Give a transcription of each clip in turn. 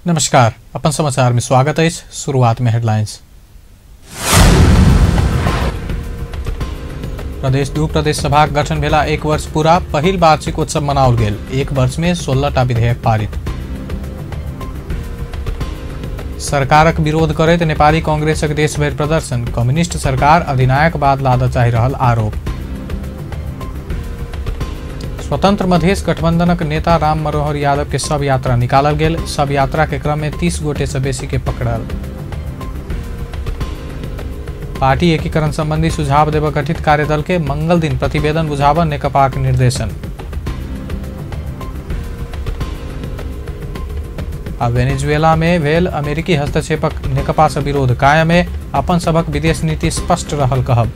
नमस्कार, अपन समाचार में स्वागत है। शुरुआत में हेडलाइंस। प्रदेश दू प्रदेश सभा गठन भेला एक वर्ष पूरा, पहिल वार्षिक उत्सव मनाओल गेल। एक वर्ष में 16टा विधेयक पारित। सरकारक विरोध करैत नेपाली कांग्रेसक देशभरि प्रदर्शन, कम्युनिस्ट सरकार अधिनायकवाद लादऽ चाहि रहल आरोप। स्वतंत्र मधेश गठबंधनक नेता राम मनोहर यादव के शव यात्रा निकालल गेल। शव यात्रा के क्रम में 30 गोटे से बेसी के पकड़ल। पार्टी एकीकरण संबंधी सुझाव देव गठित कार्यदल के मंगल दिन प्रतिवेदन बुझाव नेकपा के निर्देशन। आ वेनेजुएला में भेल अमेरिकी हस्तक्षेपक नेकपा से विरोध कायम है, अपन सभक विदेश नीति स्पष्ट रहल कहब।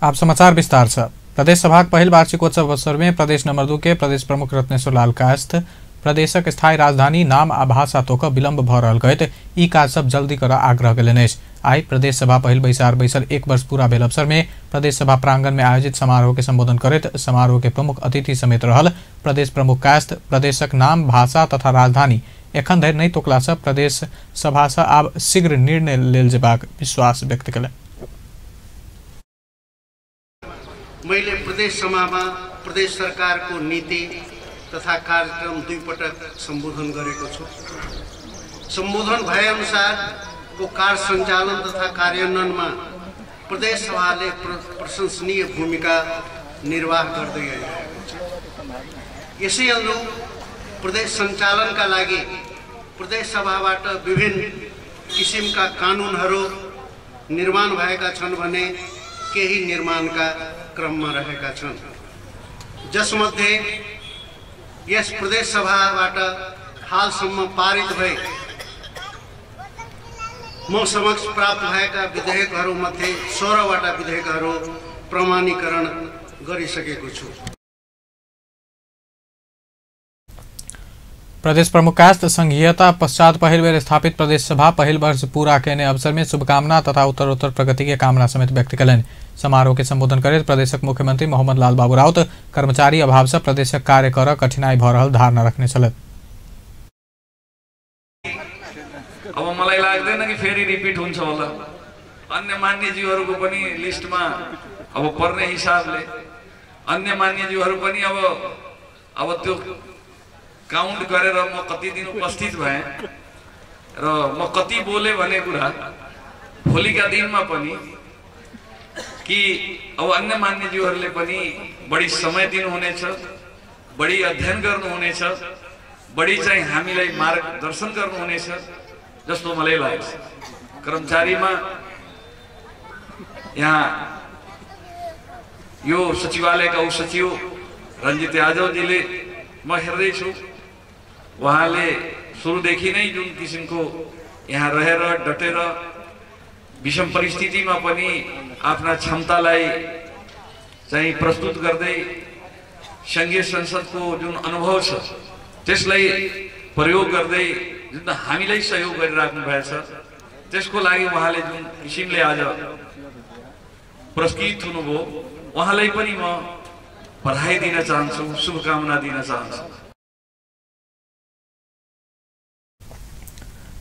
आप समाचार विस्तार से। प्रदेश सभाक पहिल वार्षिकोत्सव अवसर में प्रदेश नंबर 2 के प्रदेश प्रमुख रत्नेश्वर लाल कायस्थ प्रदेशक स्थायी राजधानी नाम आ भाषा तोक विलंब भ रहल कहैत ई काज सब जल्दी कर आग्रह कयलनि अछि। आइ प्रदेश सभा पहिल बैसार बैसल एक वर्ष पूरा भेल अवसर में प्रदेश सभा प्रांगण में आयोजित समारोह के संबोधन करैत समारोह के प्रमुख अतिथि समेत रहल प्रदेश प्रमुख कायस्थ प्रदेशक नाम, भाषा तथा राजधानी एखन धरि नहि तोकला सँ प्रदेश सभा सँ आब शीघ्र निर्णय लेल जेबाक विश्वास व्यक्त कयलनि। मैले प्रदेश सभामा प्रदेश सरकारको नीति तथा कार्यक्रम दुई पटक सम्बोधन गरेको छु। सम्बोधन भए अनुसारको कार्य सञ्चालन तथा कार्यान्वयनमा प्रदेश सभाले प्रशंसनीय भूमिका निर्वाह गर्दै आइरहेको छ। यसै अनुरूप प्रदेश सञ्चालनका लागि प्रदेश सभाबाट विभिन्न किसिमका कानुनहरू निर्माण भएका छन् भने केही निर्माणका क्रममा रहेका छन्, जसमध्ये यस प्रदेश सभाबाट हालसम्म पारित भई म समक्ष प्राप्त भएका विधेयकहरूमध्ये 16वटा विधेयकहरू प्रमाणीकरण गरिसकेको छु। प्रदेश प्रमुख कायस्थ संघीयता पश्चात पहिल बेर स्थापित प्रदेश सभा पहिल वर्ष पूरा केने अवसर में शुभकामना तथा उत्तरोत्तर प्रगति के कामना समेत व्यक्त कयलनि। समारोह के संबोधन करैत प्रदेशक मुख्यमंत्री मोहम्मद लाल बाबू राउत कर्मचारी अभाव से प्रदेशक कार्य कर कठिनाई भ रहल धारणा रखने छलथि। अब मलाई लाग्दैन कि फेरि रिपिट हुन्छ होला। अन्य मान्यज्यूहरूको पनि लिस्टमा अब पर्ने हिसाबले अन्य मान्यज्यूहरू पनि अब त्यो काउन्ट गरेर म कति दिन उपस्थित भएँ र म कति बोले भन्ने कुरा भोलिका दिनमा पनि कि अब अन्य मान्यज्यूहरूले पनि बढी समय दिनुहुनेछ, बढी अध्ययन गर्नुहुनेछ, बढी चाहिँ हामीलाई मार्गदर्शन गर्नुहुनेछ जस्तो मलाई लाग्छ। कर्मचारीमा यहाँ यो सचिवालयका उपसचिव रञ्जित यादवजीले म हेर्दैछु, उहाँले सुरुदेखि नै जुन किसिमको यहाँ रहेर डटेर विषम परिस्थितिमा पनि आफ्ना क्षमतालाई चाहिँ प्रस्तुत गर्दै सङ्घीय संसदको जुन अनुभव छ त्यसलाई प्रयोग गर्दै जुन हामीलाई सहयोग गरिराख्नु भएछ त्यसको लागि उहाँले जुन किसिमले आज पुरस्कृत हुनुभयो उहाँलाई पनि म बधाई दिन चाहन्छु, शुभकामना दिन चाहन्छु।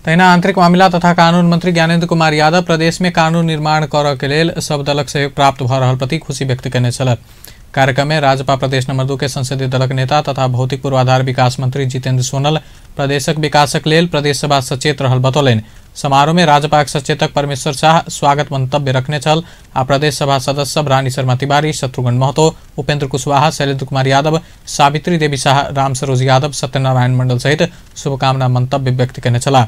तहिना आंतरिक मामिला तथा कानून मंत्री ज्ञानेन्द्र कुमार यादव प्रदेश में कानून निर्माण करऽ के लेल सब दलक सहयोग प्राप्त भ रहल प्रति खुशी व्यक्त कयने छलथि। कार्यक्रम में राजपा प्रदेश नंबर 2 के संसदीय दलक नेता तथा भौतिक पूर्वाधार विकास मंत्री जितेंद्र सोनल प्रदेशक विकासक लेल प्रदेश सभा सचेत रहल बतौलनि। समारोह में राजपाक सचेतक परमेश्वर शाह स्वागत मंतव्य रखने छल आ प्रदेश सभा सदस्य सब रानी शर्मा तिवारी, शत्रुघ्न महतो, उपेंद्र कुशवाहा, शैलेन्द्र कुमार यादव, सावित्री देवी शाह, रामसरोज यादव, सत्यनारायण मंडल सहित शुभकामना मंतव्य व्यक्त कयने छलाह।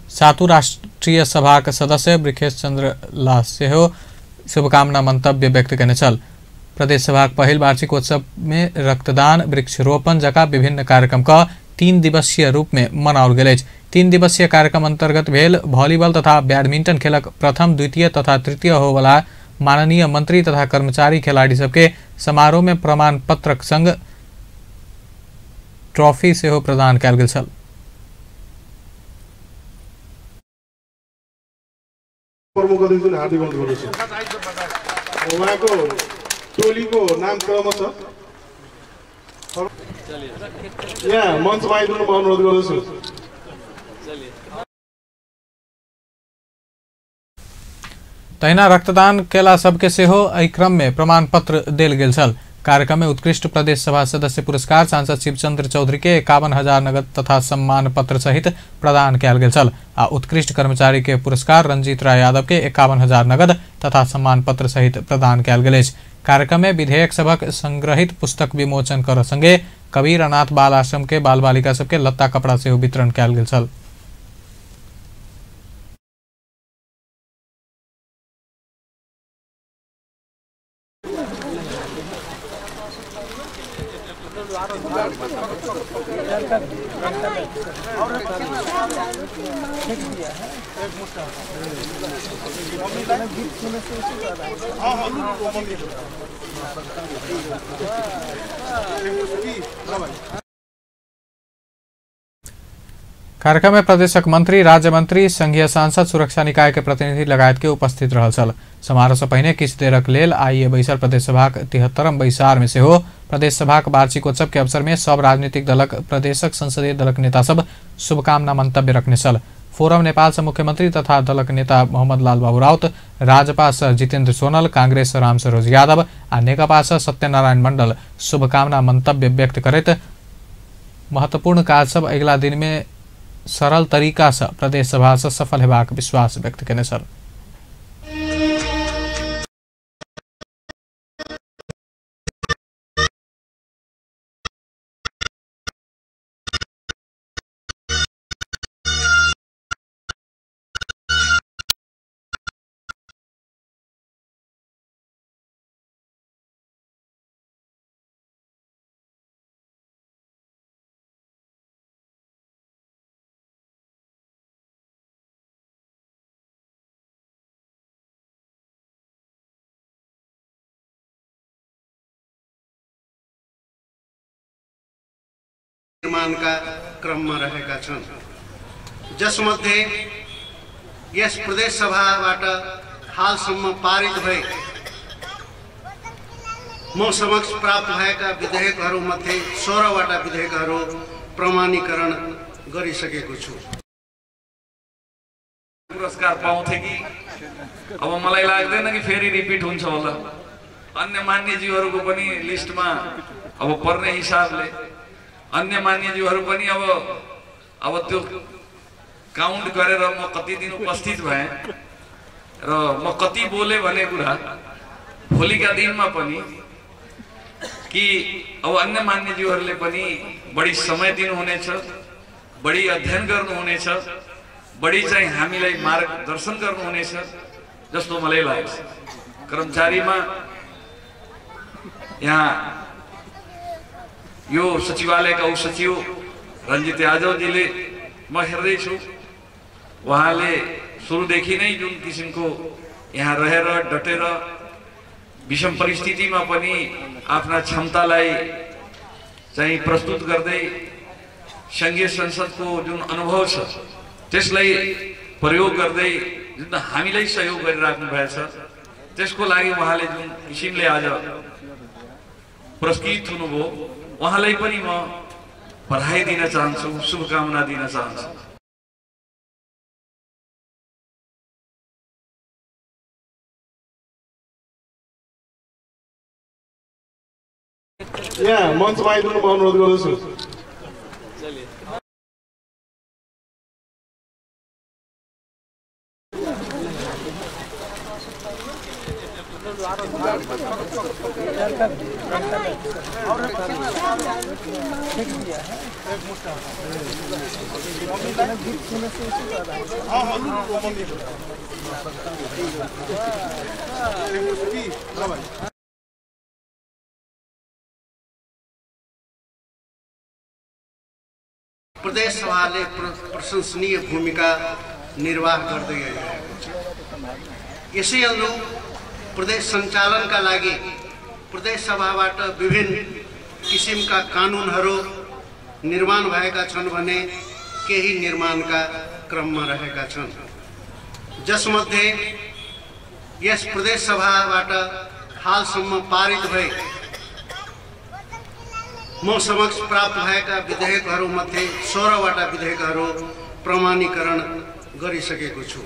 सातु राष्ट्रीय सभाक सदस्य वृखेश चंद्र ला सेहो शुभकामना मंतव्य व्यक्त कयने छल। प्रदेश सभाक पहिल वार्षिकोत्सव में रक्तदान, वृक्षारोपण जकाँ विभिन्न कार्यक्रम का 3 दिवसीय रूप में मनाओल गेल अछि। 3 दिवसीय कार्यक्रम अंतर्गत भेल वॉलीबॉल तथा बैडमिंटन खेलक प्रथम, द्वितीय तथा तृतीय होवला माननीय मंत्री तथा कर्मचारी खिलाड़ी सबके समारोह में प्रमाण पत्रक संग ट्रॉफी सेहो प्रदान कयल गेल छल। प्रमुख अतिथिले हार्दिक अनुरोध गर्दछु। उहाँको टोलीको नाम क्रमशः यहाँ मञ्चमा आइदिनु म अनुरोध गर्दछु। तहिना रक्तदान केला सबके सेहो एहि क्रम में प्रमाण पत्र देल गेल छल। कार्यक्रम में उत्कृष्ट प्रदेश सभा सदस्य पुरस्कार सांसद शिवचंद्र चौधरी के 51,000 नगद तथा सम्मान पत्र सहित प्रदान कयल गेल छल आ उत्कृष्ट कर्मचारी के पुरस्कार रंजीत राय यादव के 51,000 नगद तथा सम्मान पत्र सहित प्रदान कयल गेल अछि। कार्यक्रम में विधेयक सभक संग्रहित पुस्तक विमोचन कर संगे कबीर अनाथ बाल आश्रम के बाल बालिका सबके लत्ता कपड़ा सेहो वितरण कयल गेल छल। कार्यक्रम में प्रदेशक मंत्री, राज्य मंत्री, संघीय सांसद, सुरक्षा निकाय के प्रतिनिधि लगायत के उपस्थित रहल छल। समारोह से पहिने किछु देरक लेल आइए बैसल प्रदेश सभाक 73म बैसार में सेहो प्रदेश सभाक वार्षिकोत्सव के अवसर में सब राजनीतिक दलक प्रदेशक संसदीय दलक नेता सब शुभकामना मंतव्य रखने छल। फोरम नेपाल से मुख्यमंत्री तथा दलक नेता मोहम्मद लाल बाबू राउत, राजपा से जितेंद्र सोनल, कांग्रेस से रामसरोज यादव आ नेकपा से सत्यनारायण मंडल शुभकामना मंतव्य व्यक्त करैत महत्वपूर्ण काज सब अगिला दिन में सरल तरीका से प्रदेश सभा से सफल हेबाक विश्वास व्यक्त केने छल। निर्माणका क्रममा रहेका छन्, जसमध्ये यस प्रदेश सभाबाट हालसम्म पारित भई म समक्ष प्राप्त भएका विधेयकहरूमध्ये 16 वटा विधेयकहरू प्रमाणीकरण गरिसकेको छु। पुरस्कार पाउँथे कि अब मलाई लाग्दैन कि फेरि रिपिट हुन्छ होला। अन्य मान्यज्यूहरूको पनि लिस्टमा अब पर्ने हिसाबले अन्य मान्यज्यूहरू पनि अब त्यो काउन्ट गरेर म कति दिन उपस्थित भएँ र म कति बोले भन्ने कुरा भोलिका दिनमा पनि कि अब अन्य मान्यज्यूहरूले पनि बढी समय दिनुहुनेछ, बढी अध्ययन गर्नुहुनेछ, बढी चाहिँ हामीलाई मार्गदर्शन गर्नुहुनेछ जस्तो मलाई लाग्छ। कर्मचारीमा यहाँ यो सचिवालयका उपसचिव रञ्जित यादवजीले म हेर्दैछु, उहाँले सुरुदेखि नै जुन किसिमको यहाँ रहेर डटेर विषम परिस्थितिमा पनि आफ्ना क्षमतालाई चाहिँ प्रस्तुत गर्दै सङ्घीय संसदको जुन अनुभव छ त्यसलाई प्रयोग गर्दै जुन हामीलाई सहयोग गरिराख्नु भएछ त्यसको लागि उहाँले जुन किसिमले आज पुरस्कृत हुनुभयो उहाँलाई पनि म बधाई दिन चाहन्छु, शुभकामना दिन चाहन्छु। यहाँ मञ्चमा आइदिनु म अनुरोध गर्दछु। प्रदेश सभाले प्रशंसनीय भूमिका निर्वाह गर्दै आइरहेको छ। यसै अनुरूप प्रदेश सञ्चालनका लागि प्रदेश सभाबाट विभिन्न किसिमका कानुनहरू निर्माण भएका छन् भने केही निर्माणका क्रममा रहेका छन्, जसमध्ये यस प्रदेश सभाबाट हालसम्म पारित भई म समक्ष प्राप्त भएका विधेयकहरूमध्ये 16 वटा विधेयकहरू प्रमाणीकरण गरिसकेको छु।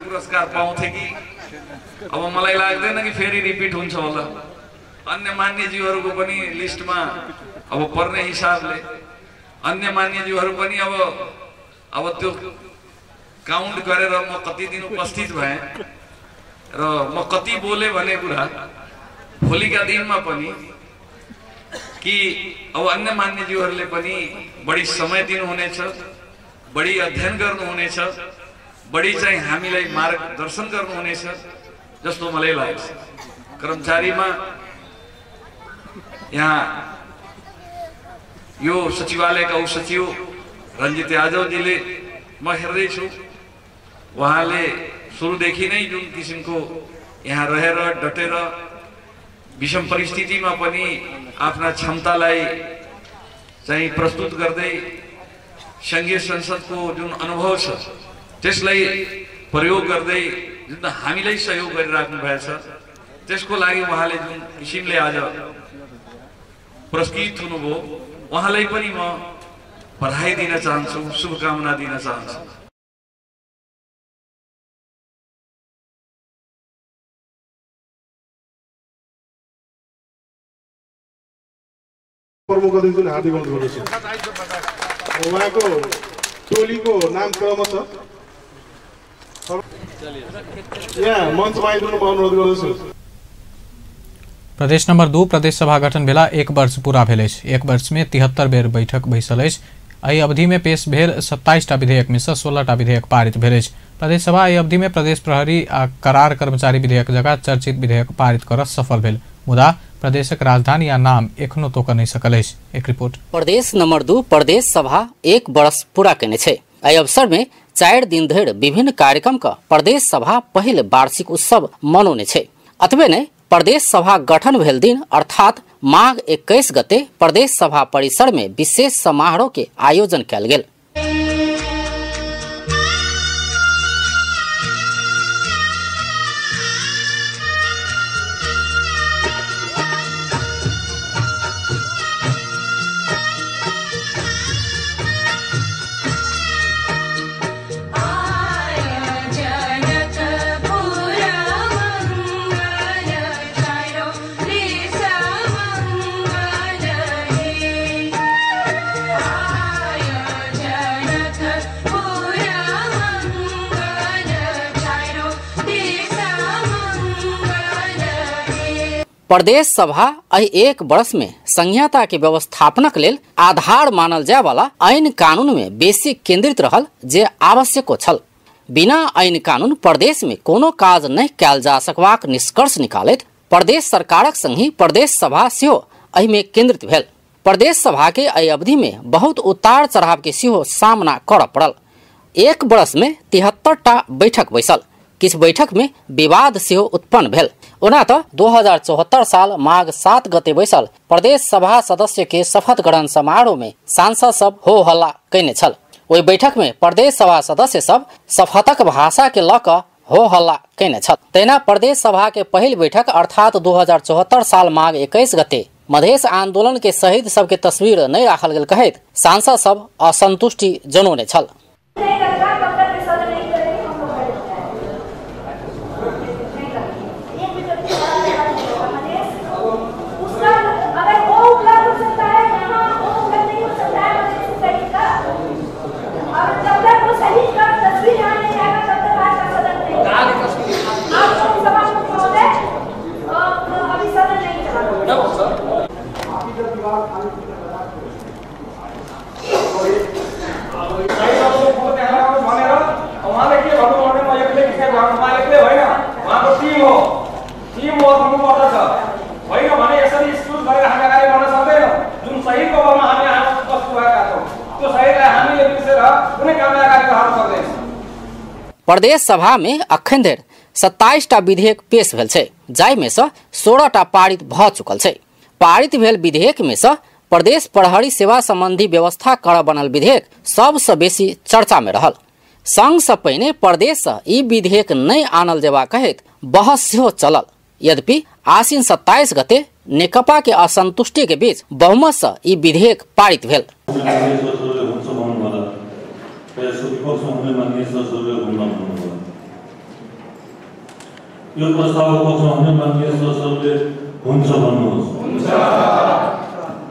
पुरस्कार पाउँथे कि अब मलाई लाग्दैन कि फेरि रिपिट हुन्छ होला। अन्य मान्यज्यूहरूको पनि लिस्टमा अब पर्ने हिसाबले अन्य मान्यज्यूहरू पनि अब त्यो काउन्ट गरेर म कति दिन उपस्थित भएँ र म कति बोले भन्ने कुरा भोलिका दिनमा पनि कि अब अन्य मान्यज्यूहरूले पनि बढी समय दिनुहुनेछ, बढी अध्ययन गर्नुहुनेछ, बढी चाहिँ हामीलाई मार्गदर्शन गर्नुहुनेछ जस्तो मलाई लाग्छ। कर्मचारीमा यहाँ यो सचिवालयका उपसचिव रञ्जित यादवजीले म हेर्दैछु, उहाँले सुरुदेखि नै जुन किसिमको यहाँ रहेर डटेर विषम परिस्थितिमा पनि आफ्ना क्षमतालाई चाहिँ प्रस्तुत गर्दै सङ्घीय संसदको जुन अनुभव छ त्यसलाई प्रयोग गर्दै जुन हामीलाई सहयोग गरिराख्नु भएछ त्यसको लागि उहाँले जुन किसिमले आज पुरस्कृत हुनुभयो उहाँलाई पनि म बधाई दिन चाहन्छु, शुभकामना दिन चाहन्छु। प्रमुख अतिथिले हार्दिक अनुरोध गर्दछु। उहाँको टोलीको नाम क्रमशः यहाँ मञ्चमा आइदिनु म अनुरोध गर्दछु। प्रदेश नंबर 2 प्रदेश सभा गठन भेला 1 वर्ष पूरा भेल अछि। 1 वर्ष में 73 बेर बैठक बैसल अछि। एहि अवधि में पेश भेल 27टा विधेयक में से 16टा विधेयक पारित भेल अछि। प्रदेश सभा एहि अवधि में प्रदेश प्रहरी आ करार कर्मचारी विधेयक जकाँ चर्चित विधेयक पारित कर सफल भेल, मुदा प्रदेशक राजधानी आ नाम एखनो तोक नहि सकल अछि। एक रिपोर्ट। प्रदेश नंबर 2 प्रदेश सभा 1 वर्ष पूरा केने छै। एहि अवसर में 4 दिन धरि विभिन्न कार्यक्रम का प्रदेश सभा पहिल वार्षिक उत्सव मनौने छै। अतबे नहि, प्रदेश सभा गठन भेल दिन अर्थात माघ 21 गते प्रदेश सभा परिसर में विशेष समारोह के आयोजन कयल गेल। प्रदेश सभा एहि 1 वर्ष में संहिता के व्यवस्थापनक लेल आधार मानल जाय वाला ऐन कानून में बेसी केंद्रित रहल जे आवश्यको छल। बिना ऐन कानून प्रदेश में कोनो काज नहि कयल जा सकबाक निष्कर्ष निकालैत प्रदेश सरकारक संगहि प्रदेश सभा सेहो एहि में केंद्रित भेल। प्रदेश सभा के एहि अवधि में बहुत उतार चढ़ाव के सेहो सामना करऽ पड़ल। 1 वर्ष में 73टा बैठक बैसल। किछु बैठक में विवाद सेहो उत्पन्न भेल। ओना तऽ 2074 साल माघ 7 गते बैसल प्रदेश सभा सदस्य के शपथ ग्रहण समारोह में सांसद सब हो हल्ला कयने छल। ओहि बैठक में प्रदेश सभा सदस्य सब शपथक भाषा के लऽ कऽ हो हल्ला कयने छल। तहिना प्रदेश सभा के पहिल बैठक अर्थात 2074 साल माघ 21 गते मधेश आंदोलन के शहीद सबके तस्वीर नहीं राखल गेल कहैत सांसद सब असंतुष्टि जनौने छल। प्रदेश सभा में अखन धरि 27टा विधेयक पेश भेल छै, जाहि में से 16टा पारित भऽ चुकल छै। पारित भेल विधेयक में से प्रदेश प्रहरी सेवा संबंधी व्यवस्था कर बनल विधेयक सबसँ बेसी चर्चा में रहल। संघ से पहिने प्रदेश से ई विधेयक नहीं आनल जेबा कहैत बहस सेहो चलल। यद्यपि आश्विन 27 गते नेकपा के असंतुष्टि के बीच बहुमत से ई विधेयक पारित भेल। यो प्रस्तावको पक्षमा हुने मान्य सदस्यहरूले हुन्छ भन्नुहोस्।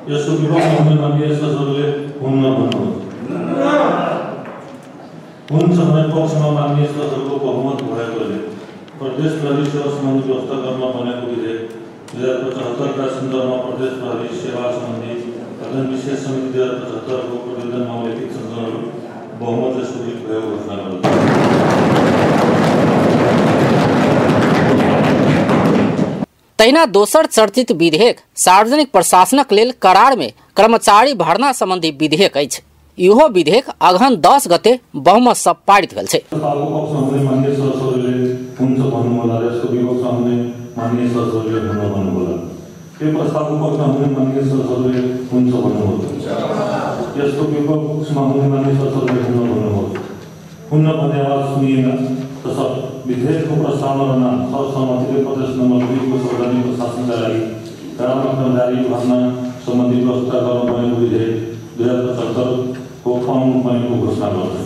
यसको विपक्षमा हुने मान्य सदस्यहरूले हुन्न भन्नुहोस्। हुन्छ भने पक्षमा मान्य सदस्यहरूको बहुमत भएकोले प्रदेश प्रहरी सेवा सम्बन्धी व्यवस्था गर्न बनेको विधेयक 2075 का सन्दर्भमा प्रदेश प्रहरी सेवा सम्बन्धी अध्ययन विशेष समिति 2075 को प्रतिवेदनमा उल्लेखित संशोधनहरू बहुमतले स्वीकृत भएको घोषणा गर्दछु। तहिना दोसर चर्चित विधेयक सार्वजनिक प्रशासनक लेल करार में कर्मचारी भर्ना संबंधी विधेयक अछि। इहो विधेयक अगहन 10 गते बहुमत सँ पारित भेल छै। विधेयकको प्रस्तावना सर्वसम्मतिले प्रदेश नम्बर 2 को संवैधानिक प्रशासनका लागि करारमा कर्मचारी भर्ना सम्बन्धी व्यवस्था गर्न बनेको विधेयक 2075 को पाउनु बनेको घोषणा गर्दछु।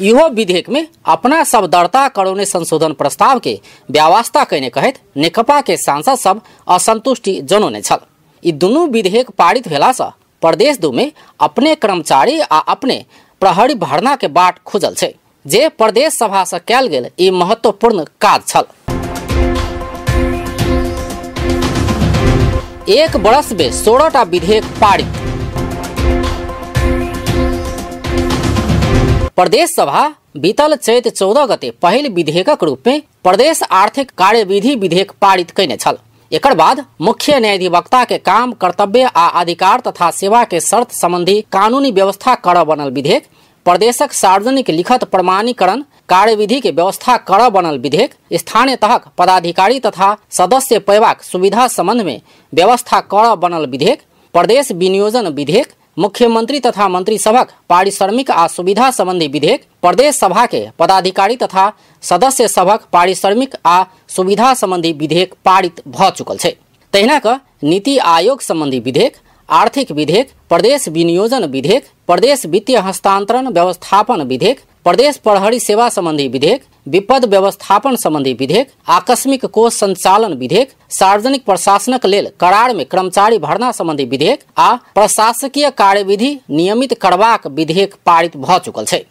इहो विधेयक में अपना सब दर्ता करौने संशोधन प्रस्ताव के व्यवस्था कयने कहैत नेकपा के सांसद सब असंतुष्टि जनौने छल। ई दुनू विधेयक पारित भेला सँ प्रदेश 2 में अपने कर्मचारी आ अपने प्रहरी भर्ना के बाट खुजल छै, जे प्रदेश सभा से कयल गेल ई महत्वपूर्ण काज छल। एक बरस में 16टा विधेयक पारित। प्रदेश सभा बीतल चैत 14 गते पहिल विधेयकक रूप में प्रदेश आर्थिक कार्यविधि विधेयक पारित कयने छल। एकर बाद मुख्य न्यायाधिवक्ता के काम कर्तव्य आ अधिकार तथा सेवा के शर्त संबंधी कानूनी व्यवस्था कर बनल विधेयक, प्रदेशक सार्वजनिक लिखत प्रमाणीकरण कार्यविधि के व्यवस्था कर बनल विधेयक, स्थानीय तहक पदाधिकारी तथा सदस्य पयबाक सुविधा संबंध में व्यवस्था कर बनल विधेयक, प्रदेश विनियोजन विधेयक, मुख्यमंत्री तथा मंत्री सभक पारिश्रमिक आ सुविधा संबंधी विधेयक, प्रदेश सभा के पदाधिकारी तथा सदस्य सभक पारिश्रमिक आ सुविधा संबंधी विधेयक पारित भ चुकल छै। तहिना क नीति आयोग संबंधी विधेयक, आर्थिक विधेयक, प्रदेश विनियोजन विधेयक, प्रदेश वित्तीय हस्तांतरण व्यवस्थापन विधेयक, प्रदेश प्रहरी सेवा संबंधी विधेयक, विपद व्यवस्थापन संबंधी विधेयक, आकस्मिक कोष संचालन विधेयक, सार्वजनिक प्रशासनक लेल करार में कर्मचारी भर्ना संबंधी विधेयक आ प्रशासकीय कार्यविधि नियमित करबाक विधेयक पारित भ चुकल छै।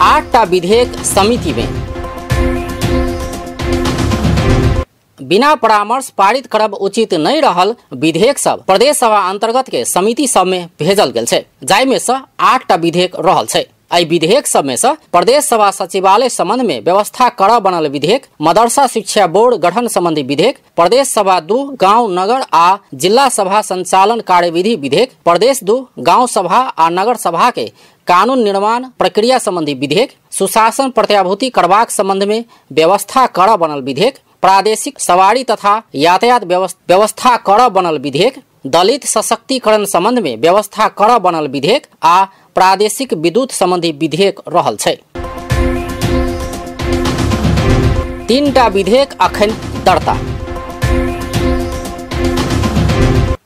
8टा विधेयक समिति में बिना परामर्श पारित करब उचित नहीं रहल विधेयक सब प्रदेश सभा अंतर्गत के समिति सब में भेजल गेल छै, जाहि में से 8टा विधेयक रहल छै। एहि विधेयक सब में से प्रदेश सभा सचिवालय संबंध में व्यवस्था कर बनल विधेयक, मदरसा शिक्षा बोर्ड गठन संबंधी विधेयक, प्रदेश सभा 2 गांव नगर आ जिला सभा संचालन कार्यविधि विधेयक, प्रदेश 2 गांव सभा आ नगर सभा के कानून निर्माण प्रक्रिया संबंधी विधेयक, सुशासन प्रत्याभूति करबाक संबंध में व्यवस्था कर बनल विधेयक, प्रादेशिक सवारी तथा यातायात व्यवस्था कर बनल विधेयक, दलित सशक्तिकरण संबंध में व्यवस्था कर बनल विधेयक आ प्रादेशिक विद्युत संबंधी विधेयक रहल छै। 3टा विधेयक अखन दर्ता।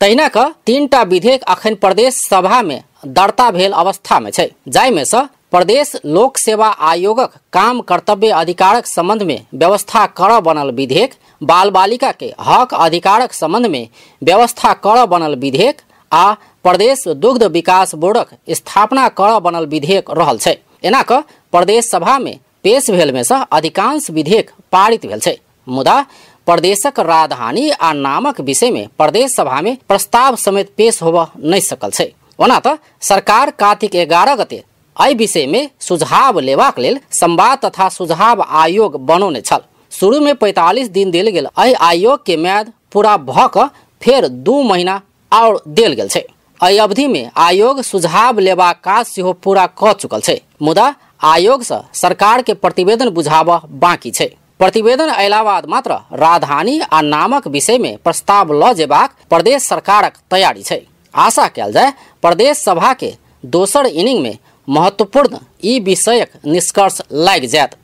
तहिना क 3टा विधेयक अखन प्रदेश सभा में दर्ता भेल अवस्था में छै, जाहि में से प्रदेश लोक सेवा आयोगक काम कर्तव्य अधिकारक संबंध में व्यवस्था कर बनल विधेयक, बाल बालिका के हक अधिकारक संबंध में व्यवस्था कर बनल विधेयक आ प्रदेश दुग्ध विकास बोर्डक स्थापना कर बनल विधेयक रहल छै। एना क प्रदेश सभा में पेश भेल में से अधिकांश विधेयक पारित भेल छै, मुदा प्रदेशक राजधानी आ नामक विषय में प्रदेश सभा में प्रस्ताव समेत पेश होबऽ नहीं सकल छै। ओना त सरकार कार्तिक 11 गते एहि विषय में सुझाव लेबाक लेल संवाद तथा सुझाव आयोग बनौने छल। शुरू में 45 दिन देल गेल एहि आयोग के म्याद पूरा भ क फेर 2 महीना और देल गेल छै। एहि अवधि में आयोग सुझाव लेबाक काज सेहो पूरा क चुकल छै, मुदा आयोग से सरकार के प्रतिवेदन बुझाबऽ बाकी छै। प्रतिवेदन अयला बाद मात्र राजधानी आ नामक विषय में प्रस्ताव ल जेबाक प्रदेश सरकारक तैयारी छै। आशा कयल जाय प्रदेश सभा के दोसर इनिंग में महत्वपूर्ण ई विषयक निष्कर्ष लागि जायत।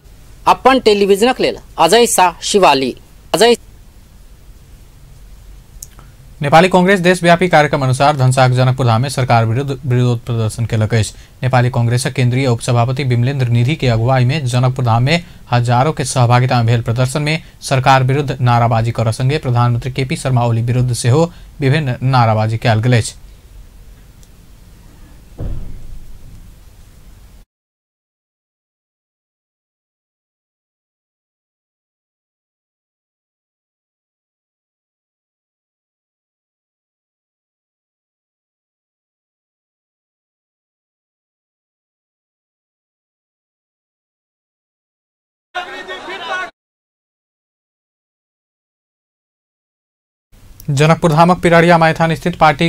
अपन टेलीविजनक लेल अजय शाह शिवाली। अजय। नेपाली कांग्रेस देशव्यापी कार्यक्रम अनुसार धनसाक जनकपुरधाम में सरकार विरुद्ध विरोध प्रदर्शन केलक अछि। नेपाली कांग्रेसक केंद्रीय उपसभापति बिमलेन्द्र निधि के अगुवाई में जनकपुरधाम में हजारों के सहभागिता में भेल प्रदर्शन में सरकार विरुद्ध नाराबाजी कर संगे प्रधानमंत्री केपी शर्मा ओली विरुद्ध सेहो विभिन्न नाराबाजी कयल गेल अछि। जनकपुरधामक पिररिया माइथान स्थित पार्टी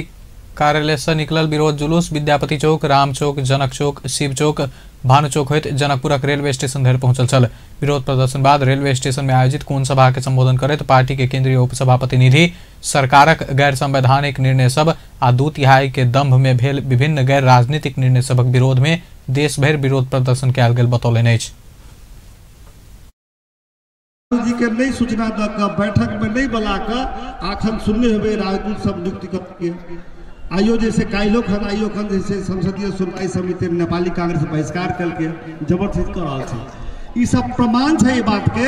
कार्यालय से निकलल विरोध जुलूस विद्यापति चौक, राम चौक, जनक चौक, शिव चौक, भानु चौक होइत जनकपुरक रेलवे स्टेशन धरि पहुंचल छल। विरोध प्रदर्शन बाद रेलवे स्टेशन में आयोजित कोन सभा के संबोधन करैत पार्टी के केंद्रीय उपसभापति निधि सरकारक गैर संवैधानिक निर्णय सब आ 2/3 के दंभ में भेल विभिन्न गैर राजनीतिक निर्णय सबक विरोध में देशभरि विरोध प्रदर्शन कयल गेल बतौलनि अछि। जी के नहीं सूचना the के बैठक में नहीं बुला के आखन सुनने हुए राजदूत सब नियुक्ति के आइयो जैसे काल्हो खन आइयो खन जैसे संसदीय सुनवाई समिति में नेपाली कांग्रेस बहिष्कार करके जबरदस्ती कर रहा है। ई सब प्रमाण है बात के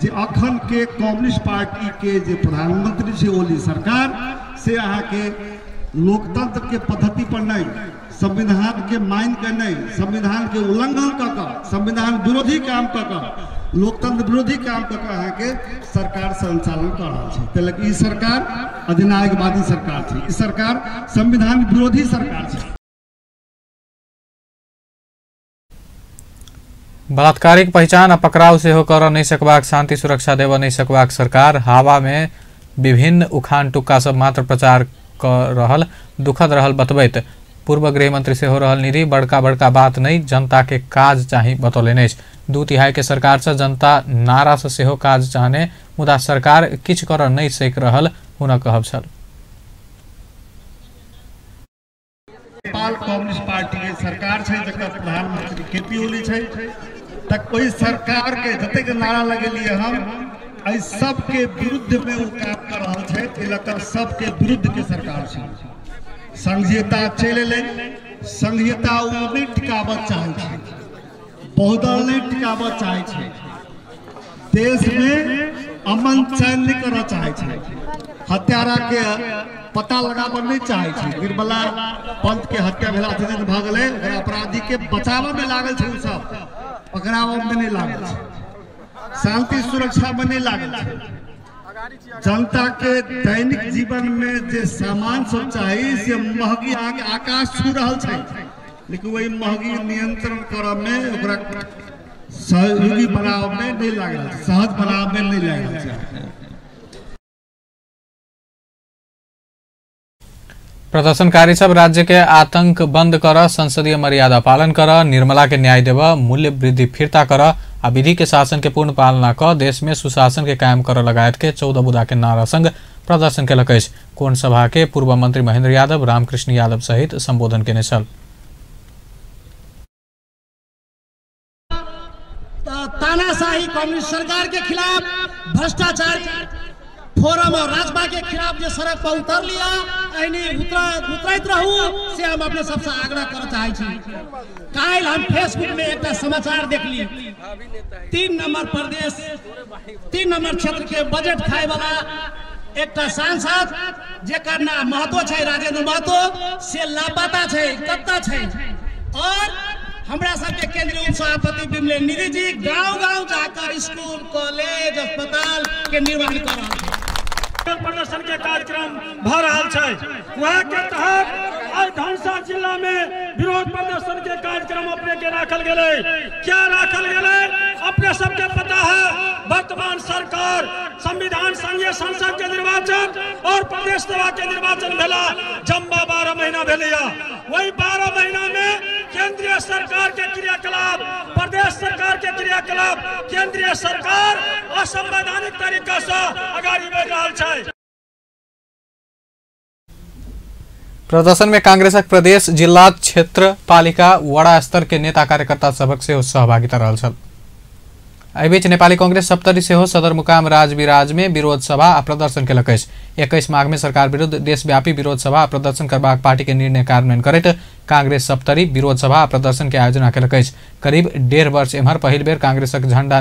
जे अखन के कम्युनिस्ट पार्टी के जे प्रधानमंत्री छै ओली सरकार से अहाँ के लोकतंत्र के पद्धति पर नहीं, संविधान के मान के नहीं, संविधान के उल्लंघन कऽ संविधान विरोधी काम कऽ लोकतंत्र विरोधी काम कऽ अहाँके सरकार संचालन कऽ रहल छै। ताहि लऽ ई सरकार अधिनायकवादी सरकार छै, ई सरकार संविधान विरोधी सरकार छै। बलात्कारीक पहिचान आ पकड़ाव सेहो करऽ नहि सकबाक, शांति सुरक्षा देबऽ नहि सकबाक सरकार हवा में विभिन्न उखान टुक्का सब मात्र प्रचार कऽ रहल दुखद रहल बतबैत पूर्व गृहमंत्री सेहो रहल निधि बड़का बड़का बात नहीं, जनता के काज चाही बतौलनि अछि। 2/3 के सरकार से जनता नारा से सेहो काज चाहने मुदा सरकार किछु करऽ नहि सकि रहल हुनक कहब छल। नेपाल कम्युनिस्ट पार्टी के सरकार छै जकर प्रधानमंत्री केपी ओली छै, तक ओहि सरकार के जतेक नारा लगेलिए हम एहि सबके विरुद्ध में ओ काम कर रहल छै। एहि लऽ कऽ सबके विरुद्ध के सरकार छै। संघीयता चलि एलै, संघीयता ओ नहि टिकाबऽ चाहै छै, बहुदल नहि टिकाबऽ चाहै छै, देशमे अमन चैन नहि करऽ चाहै छै, हत्यारा के पता लगाबऽ नहि चाहै छै। निर्मला पंत के हत्या भेला दिन भऽ गेलै, ओकरा अपराधी के बचाबऽ मे लागल छै, ओ सब पकड़ाबऽ मे नहि लागल छै, शांति सुरक्षा मे नहि लागल छै। जनता के दैनिक जीवन में जे सामान सब चाही से महगी आकाश छू रहल छै, लेकिन वही महगी नियंत्रण करऽ में ओकरा सहयोगी बनाबऽ में नहीं लागल छै, सहज बनाबऽ में नहीं लागल छै। प्रदर्शनकारी सब राज्य के आतंक बंद कर, संसदीय मर्यादा पालन कर, निर्मला के न्याय देव, मूल्य वृद्धि फिरता कर आ विधि के शासन के पूर्ण पालना क देश में सुशासन के कायम कर लगायत के 14 बुदा के नारा संग प्रदर्शन केलक अछि। कोण सभा के पूर्व मंत्री महेंद्र यादव, रामकृष्ण यादव सहित संबोधन केने छल। तानाशाही कम्युनिस्ट सरकार के खिलाफ, भ्रष्टाचार फोरम और राजपा के खिलाफ जो सड़क पर उतर लिया उतरैत रहू से हम अपने सबसे आग्रह कर चाहे छी। काल्हि हम फेसबुक में एक समाचार देखली, 3 नंबर प्रदेश 3 नंबर क्षेत्र के बजट खाए वाला एक सांसद जेकर नाम महतो छै, राजेंद्र महतो, से लापता छै, कत्ता छै। और हमरा सबके केंद्रीय उपसभापति बिमलेन्द्र निधि जी गांव गांव जाकर स्कूल, कॉलेज, अस्पताल के निर्माण कर रहल छै। प्रदर्शन के कार्यक्रम भ रहल छै, वह के तहत आज धनसा जिला में विरोध प्रदर्शन के कार्यक्रम अपने के राखल गेलै। क्या राखल गेलै अपने सबके पता है। वर्तमान सरकार संविधान संघीय संसद के निर्वाचन और प्रदेश सभा के निर्वाचन भेला जम्बा 12 महीना भेलैया, वही 12 महीना में केंद्रीय सरकार के क्रियाकलाप, प्रदेश सरकार के क्रियाकलाप, केंद्रीय सरकार असंवैधानिक तरीका से अगाड़ी बढ़ रहा है। प्रदर्शन में कांग्रेसक प्रदेश, जिला, क्षेत्र, पालिका, वड़ा स्तर के नेता कार्यकर्ता सबक सेहो सहभागिता रहल छल। एहिबीच नेपाली कांग्रेस सप्तरी सेहो सदरमुकाम राजविराज में विरोध सभा आ प्रदर्शन केलक अछि। 21 माघ में सरकार विरुद्ध देशव्यापी विरोध सभा आ प्रदर्शन करबाक पार्टी के निर्णय कार्यान्वयन करैत कांग्रेस सप्तरी विरोध सभा आ प्रदर्शन के आयोजना केलक अछि। करीब 1.5 वर्ष एम्हर पहिल बेर कांग्रेसक झंडा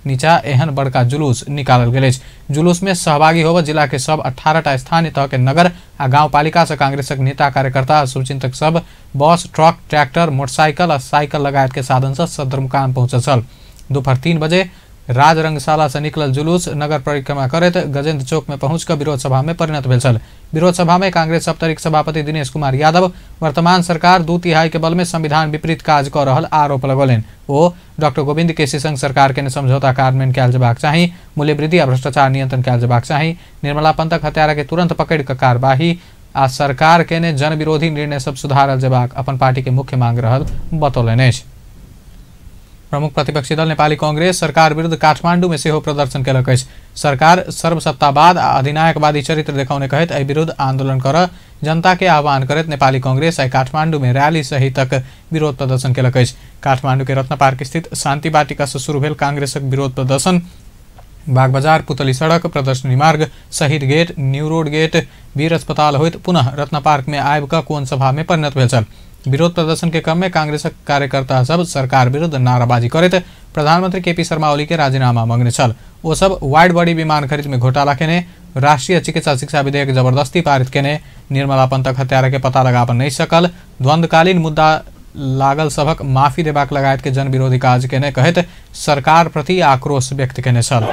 नीचा एहन बड़का जुलूस निकालल गेल अछि। जुलूस में सहभागी होबऽ जिला के सब 18टा स्थानीय तह के नगर आ गांवपालिका से कांग्रेसक नेता कार्यकर्ता आ शुभचिंतक सब बस, ट्रक, ट्रैक्टर, मोटरसाइकिल आ साइकिल लगायत के साधन से सदरमुकाम पहुंचल छल। दोपहर 3 बजे राजरंगशाला से निकलल जुलूस नगर परिक्रमा करैत गजेंद्र चौक में पहुंचकर विरोध सभा में परिणत भेल छल। विरोध सभा में कांग्रेस सप्तरीक सभापति दिनेश कुमार यादव वर्तमान सरकार 2/3 के बल में संविधान विपरीत काज कऽ रहल आरोप लगौलनि। ओ डॉक्टर गोविंद केसी संग सरकार के समझौता कार्यान्वयन कयल जेबाक चाही, मूल्य वृद्धि आ भ्रष्टाचार नियंत्रण कयल जेबाक चाही, निर्मला पंतक हत्यारा के तुरंत पकड़ि कऽ कार्यवाही आ सरकार के जनविरोधी निर्णय सब सुधारल जेबाक अपन पार्टी के मुख्य मांग रहल बतौलनि अछि। प्रमुख प्रतिपक्षी दल नेपाली कांग्रेस सरकार विरुद्ध काठमांडू में सेहो प्रदर्शन केलक अछि। सरकार सर्वसत्तावाद आ अधिनायकवादी चरित्र देखौने कहैत एहि विरुद्ध आंदोलन कर जनता के आह्वान करैत नेपाली कांग्रेस आइ काठमांडू में रैली सहितक विरोध प्रदर्शन केलक अछि। काठमांडू के रत्न पार्क स्थित शांति वाटिका से शुरू भेल कांग्रेसक विरोध प्रदर्शन बागबजार, पुतली सड़क, प्रदर्शनी मार्ग, शहीद गेट, न्यू रोड गेट, वीर अस्पताल होइत पुनः रत्न पार्क में आबि कऽ कोन सभा में परिणत भेल छल। विरोध प्रदर्शन के क्रम में कांग्रेसक कार्यकर्ता सब सरकार विरुद्ध नाराबाजी करैत प्रधानमंत्री केपी शर्मा ओली के राजीनामा मंगने छल। ओ सब वाइड बॉडी विमान खरीद में घोटाला केने, राष्ट्रीय चिकित्सा शिक्षा विधेयक जबरदस्ती पारित केने, निर्मला पंतक हत्यारा के पता लगाबऽ नहि सकल, द्वंद्वकालीन मुद्दा लागल सभक माफी देबाक लगायत के जनविरोधी काज केने कहैत सरकार प्रति आक्रोश व्यक्त केने छल।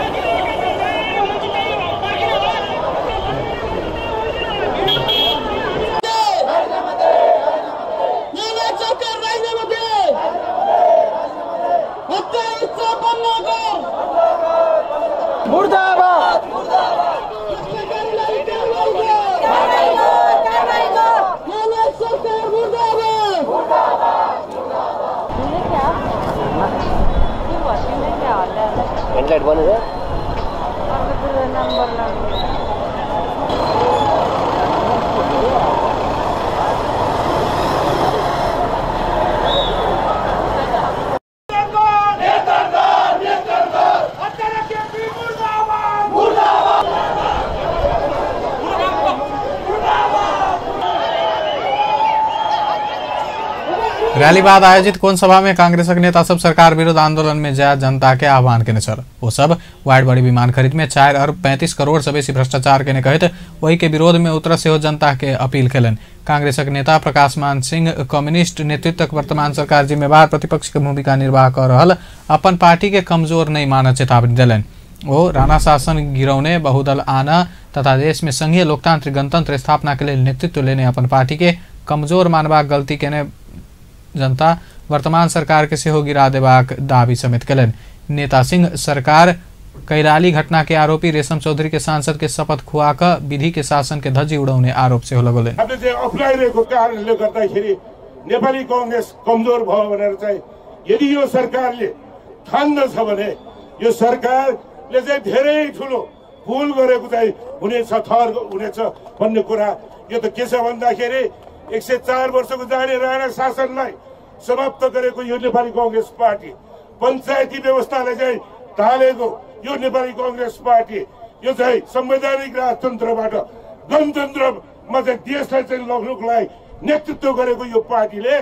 रैली बाद आयोजित कोन सभा में कांग्रेसक नेता सब सरकार विरुद्ध आंदोलन में जाय जनता के आह्वान केने छल। ओ सब वाइड बॉडी विमान खरीद में 4 अरब 35 करोड़ से बेसी भ्रष्टाचार केने कहैत ओहि के विरोध में उतर सेहो जनता के अपील केलनि। कांग्रेसक नेता प्रकाश मान सिंह कम्युनिस्ट नेतृत्वक वर्तमान सरकार जिम्मेवार प्रतिपक्ष के भूमिका निर्वाह कऽ रहल अपन पार्टी के कमजोर नहीं मानऽ चेतावनी देलनि। ओ राणा शासन गिरौने, बहुदल आना तथा देश में संघीय लोकतांत्रिक गणतंत्र स्थापना के लेल नेतृत्व लेने अपन पार्टी के कमजोर मानबाक गलती केने जनता वर्तमान सरकार के सेहो गिरा देबाक दावी समेत केलनि। नेता सिंह सरकार कैलाली घटना के आरोपी रेशम चौधरी के सांसद के शपथ खुआ कऽ विधि के शासन के धज्जी उड़ाउने आरोप सेहो लगौलनि। हामीले चाहिँ अप्नाइरहेको कारणले गर्दाखेरि नेपाली कांग्रेस कमजोर भयो भनेर चाहिँ यदि यो सरकारले ठान्दछ भने यो सरकारले चाहिँ धेरै ठुलो भुल गरेको चाहिँ हुनेछ, थर हुनेछ भन्ने कुरा। यो त के छ भन्दाखेरि 104 वर्षको जाने राणा शासनलाई समाप्त गरेको यो नेपाली कांग्रेस पार्टी, पञ्चायती व्यवस्थालाई चाहिँ ढालेको यो नेपाली कांग्रेस पार्टी, यो चाहिँ संवैधानिक राजतन्त्रबाट गणतन्त्रमा चाहिँ देशलाई चाहिँ लग्नुको लागि नेतृत्व गरेको यो पार्टीले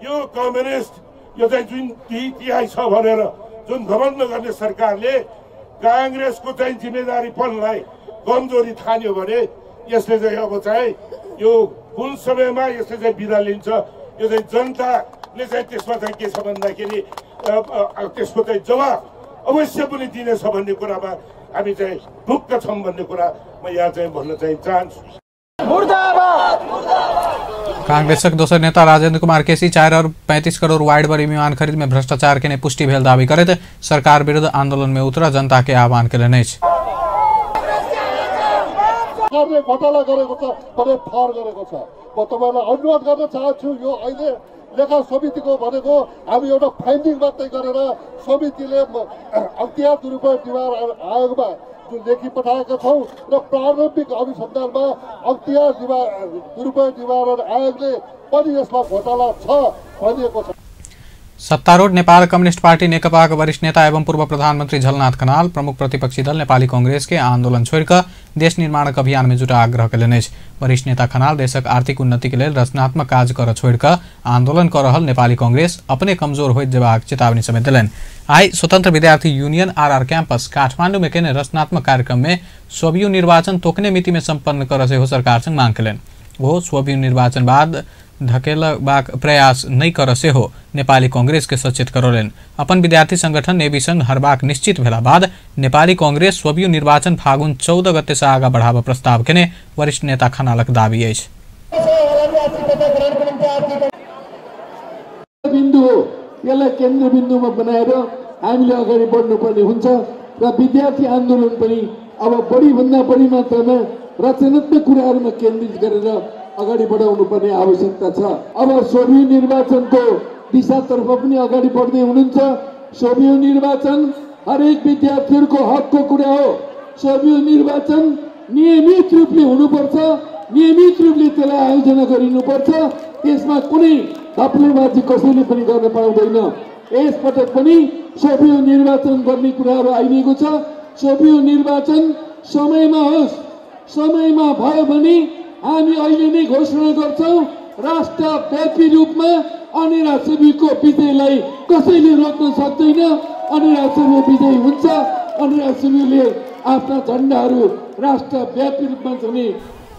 यो कम्युनिस्ट यो चाहिँ जुन 2/3 छ भनेर जुन घमण्ड गर्ने सरकारले कांग्रेसको चाहिँ जिम्मेदारीपनलाई कमजोरी ठान्यो भने यसले चाहिँ अब चाहिँ यो कुन समयमा यसले चाहिँ बिदा लिन्छ, यो चाहिँ जनताले चाहिँ त्यसमा चाहिँ के छ भन्दाखेरि त्यसको चाहिँ जवाफ अवश्य पनि दिनेछ भन्ने कुरामा हामी चाहिँ ढुक्क छौँ भन्ने कुरा म यहाँ चाहिँ भन्न चाहिँ चाहन्छु। कांग्रेसक दोसर नेता राजेंद्र कुमार केसी 4 अरब 35 करोड़ वाइड बॉडी विमान खरीद में भ्रष्टाचार के पुष्टि भेल दावी करैत सरकार विरुद्ध आंदोलन में उतर जनता के आह्वान केलनि अछि। सरकारले घोटाला गरेको छ भने ठहर गरेको छ। म तपाईलाई अनुरोध गर्न चाहन्छु, यो अहिले लेखा समितिको भनेको हामी एउटा फाइन्डिङ मात्रै गरेर समितिले अख्तियार दुरुपयोग निवारण आयोगमा जुन लेखी पठाएका छौँ र प्रारम्भिक अनुसन्धानमा अख्तियार दुरुपयोग निवारण आयोगले पनि यसमा घोटाला छ भनिएको छ। सत्तारूढ़ नेपाल कम्युनिस्ट पार्टी नेकपाक वरिष्ठ नेता एवं पूर्व प्रधानमंत्री झलनाथ खनाल प्रमुख प्रतिपक्षी दल नेपाली कांग्रेस के आंदोलन छोड़िकऽ देश निर्माणक अभियान में जुटा आग्रह कयलनि अछि। वरिष्ठ नेता खनाल देशक आर्थिक उन्नति के लेल रचनात्मक काज करऽ छोड़िकऽ आंदोलन कऽ रहल नेपाली कांग्रेस अपने कमजोर होइत जेबाक चेतावनी समेत देलनि। आइ स्वतंत्र विद्यार्थी यूनियन आरआर कैंपस काठमांडू में केने रचनात्मक कार्यक्रम में स्वबीय निर्वाचन तोकने मिति में सम्पन्न करऽ सेहो सरकार संग मांग कयलनि। ओ स्वबीय निर्वाचन बाद धकेलबाक प्रयास नहि कर सेहो नेपाली कांग्रेस के सचेत करौलनि। अपन विद्यार्थी संगठन नेवी संघ हरबाक निश्चित भेला बाद नेपाली कांग्रेस स्वबीय निर्वाचन फागुन 14 गते से आगा बढ़ाबऽ प्रस्ताव केने वरिष्ठ नेता खनालक दावी अछि। बिन्दु हो, यसलाई केन्द्र बिन्दुमा बनाएर हामीले अगाडि बढ्नुपर्ने हुन्छ र विद्यार्थी आन्दोलन पनि अब बढीभन्दा बढी मात्रामा रचनात्मक कुराहरूमा केन्द्रित गरेर अगाडि बढाउनु पर्ने आवश्यकता छ। अब स्वबीय निर्वाचनको दिशातर्फ पनि अगाडि बढ्दै हुनुहुन्छ। स्वबीय निर्वाचन हरेक विद्यार्थीहरूको हकको कुरा हो। स्वबीय निर्वाचन नियमित रूपले हुनुपर्छ, नियमित रूपले त्यसलाई आयोजना गरिनुपर्छ। त्यसमा कुनै धप्लेबाजी कसैले पनि गर्न पाउँदैन। यसपटक पनि स्वबीय निर्वाचन गर्ने कुराहरू आइरहेको छ। स्वबीय निर्वाचन समयमा होस्, समयमा भयो भने हामी अहिले नै घोषणा गर्छौँ, राष्ट्रव्यापी रूपमा अनिरा सुबीको विजयलाई कसैले रोक्न सक्दैन। अनिरा सुबी विजयी हुन्छ। अनिरा सुबीले आफ्ना झन्डाहरू राष्ट्रव्यापी रूपमा चाहिँ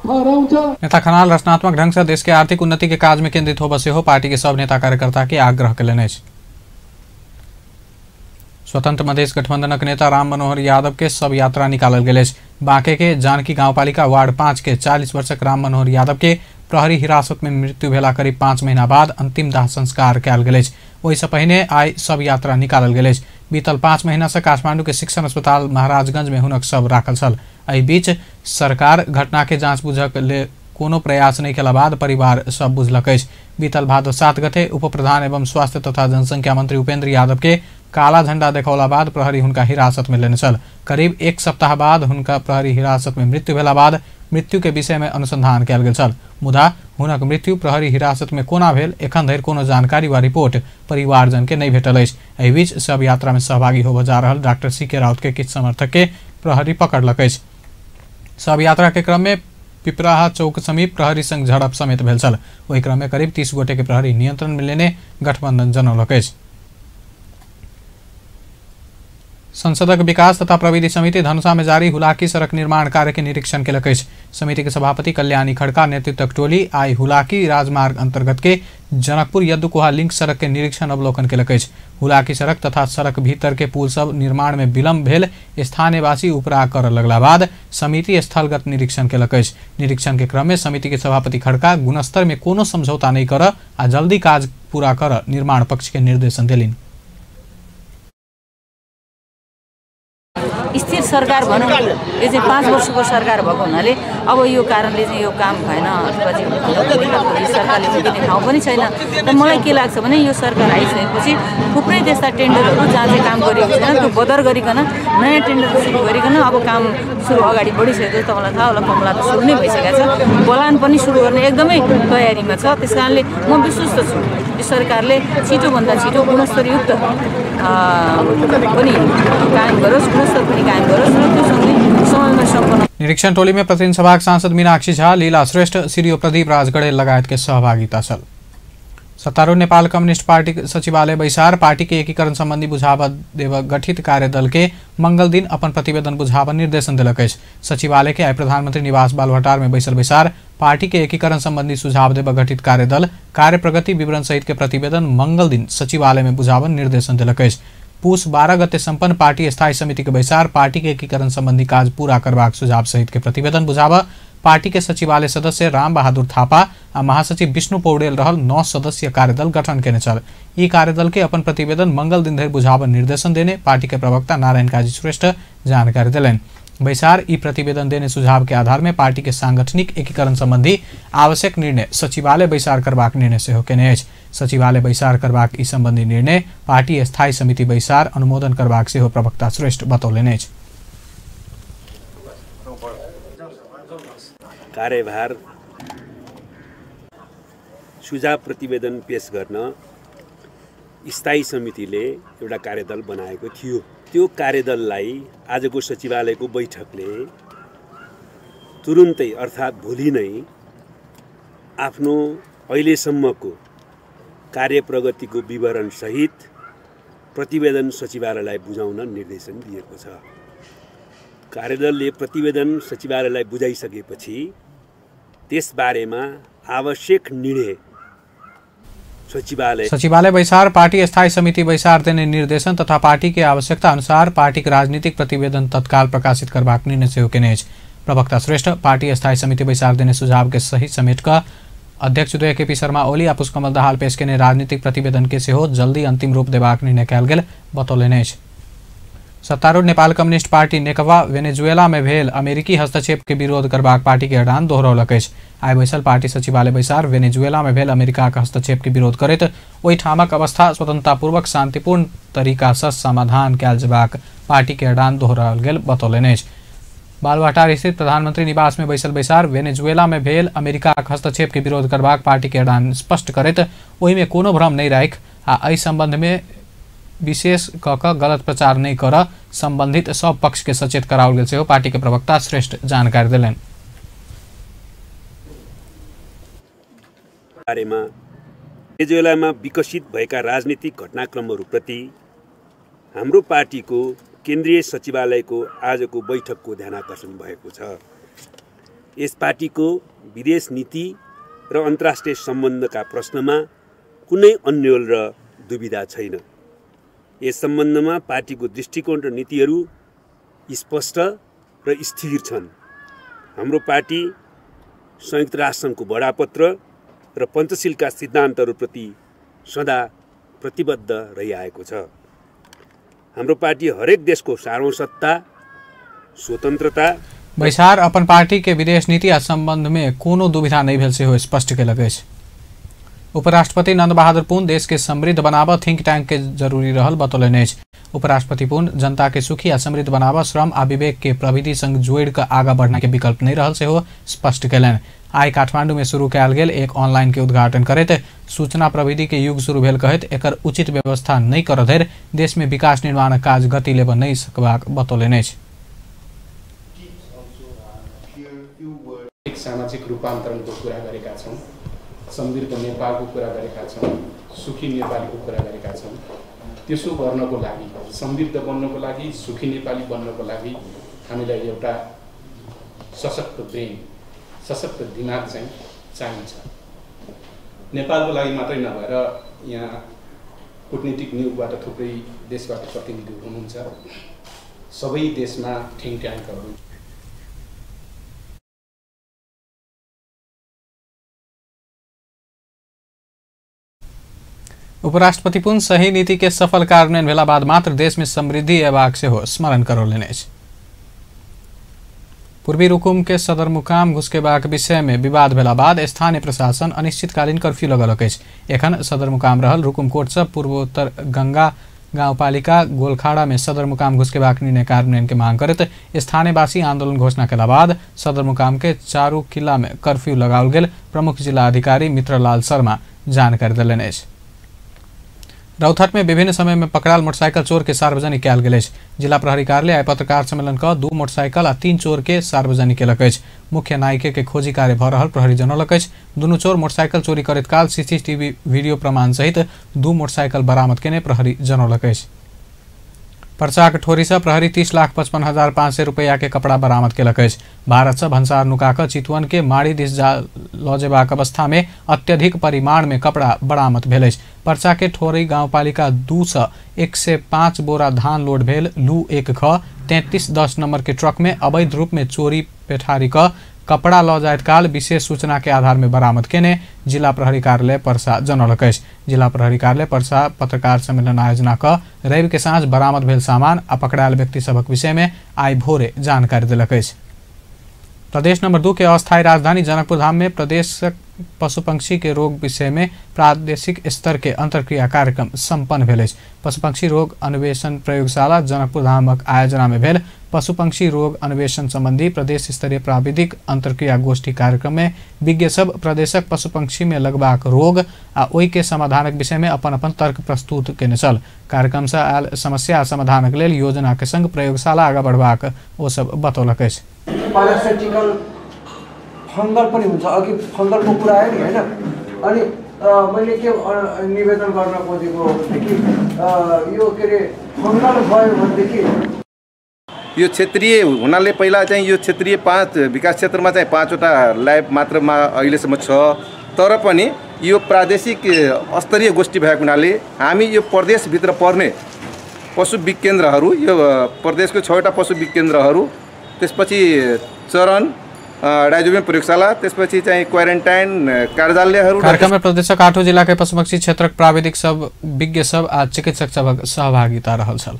फहराउँछ। नेता खनाल रचनात्मक ढंग से देश के आर्थिक उन्नति के काज में केंद्रित होबऽ सेहो पार्टी के सब नेता कार्यकर्ता के आग्रह कयलनि अछि। स्वतंत्र मधेश गठबंधनक नेता राम मनोहर यादव के सब यात्रा निकालल गेल अछि। बांके के जानकी गांवपालिका वार्ड 5 के 40 वर्षक राम मनोहर यादव के प्रहरी हिरासत में मृत्यु भेला करीब 5 महीना बाद अंतिम दाह संस्कार कयल गेल अछि। ओहिसँ पहिने आइ सब यात्रा निकालल गेल अछि। बीतल 5 महीना से काठमांडू के शिक्षण अस्पताल महाराजगंज में हुनक शव राखल छल। एहि बीच सरकार घटना के जांच बुझक ले कोनो प्रयास नहीं केला बाद परिवार सब बुझलक अछि। बीतल भादो 7 गते उप प्रधान एवं स्वास्थ्य तथा जनसंख्या मंत्री उपेंद्र यादव के काला झंडा देखौला बाद प्रहरी हुनका हिरासत में लेने छल। करीब 1 सप्ताह बाद हुनका प्रहरी हिरासत में मृत्यु भेला बाद मृत्यु के विषय में अनुसंधान कयल गेल छल। मुदा हुनक मृत्यु प्रहरी हिरासत में कोना भेल एखन धरि कोनो जानकारी वा रिपोर्ट परिवारजन के नहि भेटल अछि। एहि बीच सब यात्रा में सहभागी होबय जा रहल डॉक्टर सी के राउत के किछु समर्थक के प्रहरी पकड़लक अछि। सब यात्रा के क्रम में पिपराहा चौक समीप प्रहरी संग झड़प समेत भेल छल। ओहि क्रम में करीब 30 गोटे के प्रहरी नियंत्रण में लेने गठबंधन जनौलक अछि। संसदक विकास तथा प्रविधि समिति धनुषा में जारी हुलाकी सड़क निर्माण कार्य के निरीक्षण केलक अछि। समिति के सभापति कल्याणी खड़का नेतृत्वक टोली आई हुलाकी राजमार्ग अंतर्गत के जनकपुर यद्दुकोहा लिंक सड़क के निरीक्षण अवलोकन केलक अछि। हुलाकी सड़क तथा सड़क भीतर के पुल सब निर्माण में विलम्ब भेल स्थानीयवासी उपरा कर लगला बाद समिति स्थलगत निरीक्षण केलक अछि। निरीक्षण के क्रम में समिति के सभापति खड़का गुणस्तर में कोनो समझौता नहीं कर आ जल्दी काज पूरा कर निर्माण पक्ष के निर्देशन देलनि। स्थिर सरकार भनौँ, यो चाहिँ 5 वर्षको सरकार भएको हुनाले अब यो कारणले चाहिँ यो काम भएन अथवा चाहिँ सरकारले दिने ठाउँ पनि छैन। र मलाई के लाग्छ भने यो सरकार आइसकेपछि थुप्रै त्यस्ता टेन्डरहरू जहाँ चाहिँ काम गरिएको छैन त्यो बदर गरिकन नयाँ टेन्डर सुरु गरिकन अब काम सुरु अगाडि बढिसकेको छ। तपाईँलाई थाहा होला कमला त सुरु नै भइसकेको छ, बलान पनि सुरु गर्ने एकदमै तयारीमा छ। त्यस कारणले म विश्वस्त छु यो सरकारले छिटोभन्दा छिटो गुणस्तरयुक्त पनि कायम गरोस्, गुणस्तर पनि कायम गरोस् र त्यो सँगै समयमा सम्पन्न। निरीक्षण टोली में प्रतिनिधि सभा सांसद मीनाक्षी झा, लीला श्रेष्ठ, सीडीओ प्रदीप राज गणेल लगायत के सहभागिता छल। सत्तारूढ़ नेपाल कम्युनिस्ट पार्टी सचिवालय बैसार पार्टी के एकीकरण संबंधी बुझावा देव गठित कार्यदल के मंगल दिन अपन प्रतिवेदन बुझावा निर्देशन देलक अछि। सचिवालय के आइ प्रधानमंत्री निवास बालुवाटार में बैसल बैसार पार्टी के एकीकरण संबंधी सुझाव देव गठित कार्यदल कार्य प्रगति विवरण सहित के प्रतिवेदन मंगल दिन सचिवालय में बुझावा निर्देशन देलक अछि। पूस 12 गते संपन्न पार्टी स्थायी समिति के बैसार पार्टी के एकीकरण संबंधी काज पूरा करबाक सुझाव सहित के प्रतिवेदन बुझावा पार्टी के सचिवालय सदस्य राम बहादुर थापा आ महासचिव विष्णु पौडेल रहल 9 सदस्यीय कार्यदल गठन केने छल। ई कार्यदल के अपन प्रतिवेदन मंगल दिन धरि बुझावा निर्देशन देने पार्टी के प्रवक्ता नारायण काजी श्रेष्ठ जानकारी देलनि। बैसार ई प्रतिवेदन देने सुझाव के आधार में पार्टी के सांगठनिक एकीकरण संबंधी आवश्यक निर्णय सचिवालय बैसार करबाक निर्णय सेहो केने अछि। सचिवालय बैसार करबाक ई संबंधी निर्णय पार्टी स्थायी समिति बैसार अनुमोदन करबाक सेहो प्रवक्ता श्रेष्ठ बतौलनि अछि। कार्यभार सुझाव प्रतिवेदन पेश गर्न स्थायी समितिले एउटा कार्यदल बनाएको थियो। त्यो कार्यदललाई आजको सचिवालयको बैठकले तुरुन्तै अर्थात् भोलि नै आफ्नो अहिलेसम्मको कार्यप्रगतिको विवरणसहित प्रतिवेदन सचिवालयलाई बुझाउन निर्देशन दिएको छ। कार्यदलले प्रतिवेदन सचिवालयलाई बुझाइसकेपछि त्यसबारेमा आवश्यक निर्णय सचिवालय बैसार पार्टी स्थायी समिति बैसार देने निर्देशन तथा पार्टी के आवश्यकता अनुसार पार्टी के राजनीतिक प्रतिवेदन तत्काल प्रकाशित करबाक निर्णय सेहो केने अछि। प्रवक्ता श्रेष्ठ पार्टी स्थायी समिति बैसार देने सुझाव के सही समेट कऽ अध्यक्ष उदय केपी शर्मा ओली आ पुष्पकमल दाहाल पेश केने राजनीतिक प्रतिवेदन के सेहो जल्दी अंतिम रूप देबाक निर्णय कयल गेल बतौलनि अछि। सत्तारूढ़ Nepal communist party Nekapa Venezuela में भेल अमेरिकी हस्तक्षेप के विरोध करबाक पार्टी के अडान दोहरौलक अछि। आइ बैसल पार्टी सचिवालय बैसार वेनेजुएला में भेल अमेरिका के हस्तक्षेप के विरोध करैत ओहिठामक अवस्था स्वतंत्रतापूर्वक शांतिपूर्ण तरीका से समाधान कयल जेबाक पार्टी के अडान दोहराओल गेल बतौलनि अछि। बालुवाटार स्थित प्रधानमंत्री निवास में बैसल बैसार वेनेजुएला में भेल अमेरिका के हस्तक्षेप के विरोध करबाक पार्टी के अडान स्पष्ट करैत ओहिमे कोनो भ्रम नहि राखि आ एहि संबंध में विशेष क गलत प्रचार नहीं कर संबंधित सब पक्ष के सचेत कराओल गेल सेहो पार्टी के प्रवक्ता श्रेष्ठ जानकारी देलनि। बारेमा वेनेजुएलामा विकसित भएका राजनीतिक घटनाक्रमहरूप्रति हाम्रो पार्टीको केन्द्रीय सचिवालयको आजको बैठकको ध्यानाकर्षण भएको छ। यस पार्टीको विदेश नीति र अन्तर्राष्ट्रिय सम्बन्धका प्रश्नमा कुनै अन्योल र दुविधा छैन। यस सम्बन्धमा पार्टीको दृष्टिकोण र नीतिहरू स्पष्ट र स्थिर छन्। हाम्रो पार्टी संयुक्त राष्ट्रसङ्घको बडापत्र र पञ्चशीलका सिद्धान्तहरूप्रति सदा प्रतिबद्ध रहिआएको छ। हाम्रो पार्टी हरेक देशको सार्वभौमसत्ता, स्वतन्त्रता बैसार अपन पार्टी के विदेश नीति आ सम्बन्ध में कोनो दुविधा नहीं भेल सेहो स्पष्ट केलक अछि। उपराष्ट्रपति नंद बहादुर पुन देश के समृद्ध बनाबऽ थिंक टैंक के जरूरी रहल बतौलनि अछि। उपराष्ट्रपति पुन जनता के सुखी आ समृद्ध बनाबऽ श्रम आ विवेक के प्रविधि संग जोड़ि कऽ आगाँ बढ़ना के विकल्प नहीं रहल सेहो स्पष्ट केलनि। आइ काठमांडू में शुरू कयल गेल एक ऑनलाइन के उद्घाटन करैत सूचना प्रविधि के युग शुरू भेल कहैत एकर उचित व्यवस्था नहीं करऽ धरि देश में विकास निर्माणक काज गति लेबऽ नहीं सकबाक बतौलनि अछि। सामाजिक रूपान्तरणको कुरा गरेका छौँ, समृद्ध नेपालको कुरा गरेका छौँ, सुखी नेपालीको कुरा गरेका छौँ। त्यसो गर्नको लागि, समृद्ध बन्नको लागि, सुखी नेपाली बन्नको लागि हामीलाई एउटा सशक्त ब्रेन, सशक्त दिमाग चाहिँ चाहिन्छ। नेपालको लागि मात्रै नभएर यहाँ कूटनीतिक नियोगबाट थुप्रै देशबाट प्रतिनिधि हुनुहुन्छ। सबै देशमा थिङ्क ट्याङ्कहरू उपराष्ट्रपति पुन सही नीति के सफल कार्यान्वयन भेला बाद मात्र देश में समृद्धि अयबाक सेहो स्मरण करौलनि अछि। पूर्वी रुकुम के सदरमुकाम घुसकेबाक विषय में विवाद भेला बाद स्थानीय प्रशासन अनिश्चितकालीन कर्फ्यू लगौलक अछि। एखन सदरमुकाम रहल रुकुमकोट से पूर्वोत्तर गंगा गाउँपालिका गोलखाड़ा में सदरमुकाम घुसकेबाक निर्णय कार्यान्वयन के मांग करैत स्थानीयवासी आंदोलन घोषणा केला बाद सदरमुकाम के चारू किला में कर्फ्यू लगाओल गेल प्रमुख जिला अधिकारी मित्रलाल शर्मा जानकारी देलनि अछि। रौतहट में विभिन्न समय में पकड़ाल मोटरसाइकिल चोर के सार्वजनिक कयल गेल अछि। जिला प्रहरी कार्यालय आइ पत्रकार सम्मेलन क 2 मोटरसाइकिल आ 3 चोर के सार्वजनिक केलक अछि। मुख्य नायिके के खोजी कार्य भ रहल प्रहरी जनौलक अछि। दुनू चोर मोटरसाइकिल चोरी करैत काल सीसीटीवी वीडियो प्रमाण सहित 2 मोटरसाइकिल बरामद केने प्रहरी जनौलक अछि। पर्चाक ठोरी से प्रहरी 30,55,500 रुपैया के कपड़ा बरामद केलक अछि। भारत से भन्सार नुका कऽ चितवन के माड़ी दिस जा लऽ जेबाक अवस्था में अत्यधिक परिमाण में कपड़ा बरामद भेल अछि। पर्चा के ठोरी गाउँपालिका 2 से 105 बोरा धान लोड भेल लू 1 ख 3310 नंबर के ट्रक में अवैध रूप में चोरी पेठारी कऽ कपड़ा लऽ जाइत काल विशेष सूचना के आधार में बरामद केने जिला प्रहरी कार्यालय पर्सा जनौलक अछि। जिला प्रहरी कार्यालय पर्सा पत्रकार सम्मेलन आयोजना कऽ रवि के साँझ बरामद भेल सामान आ पकड़ायल व्यक्ति सभक विषय में आइ भोरे जानकारी देलक अछि। प्रदेश नंबर 2 के अस्थायी राजधानी जनकपुर धाम में प्रदेश पशु पंक्षी के रोग विषय में प्रादेशिक स्तर के अंतर्क्रिया कार्यक्रम संपन्न भेल अछि। पशु पंक्षी रोग अन्वेषण प्रयोगशाला जनकपुर धामक आयोजना में भेल पशु पंक्षी रोग अन्वेषण संबंधी प्रदेश स्तरीय प्राविधिक अंतर्क्रिया गोष्ठी कार्यक्रम में विज्ञ सब प्रदेशक पशु पंक्षी में लगबाक रोग आ ओहि के समाधानक विषय में अपन अपन तर्क प्रस्तुत केने छल। कार्यक्रम से आयल समस्या समाधानक लेल योजना के संग प्रयोगशाला आगा बढ़बाक ओ सब बतौलक अछि। पैरासिटिकल फंगल पनि हुन्छ, अघि फंगलको कुरा आयो नि हैन। अनि मैले के निवेदन गर्न खोजेको भनेदेखि यो के अरे फंगल भयो भनेदेखि यो क्षेत्रीय हुनाले पहिला चाहिँ यो क्षेत्रीय 5 विकास क्षेत्रमा चाहिँ 5वटा ल्याब मात्रमा अहिलेसम्म छ, तर पनि यो प्रादेशिक स्तरीय गोष्ठी भएको हुनाले हामी यो प्रदेशभित्र पर्ने पशु विकेन्द्रहरू, यो प्रदेशको 6वटा पशु विकेन्द्रहरू, त्यसपछि चरण राइजोबियम प्रयोगशाला, त्यसपछि चाहिँ क्वारेन्टाइन कार्यालयहरू। कार्यक्रम में प्रदेशक 8 जिला के पशुपक्षी क्षेत्रक प्राविधिक सब विज्ञ सब आ चिकित्सक सबक सहभागिता रहल छल।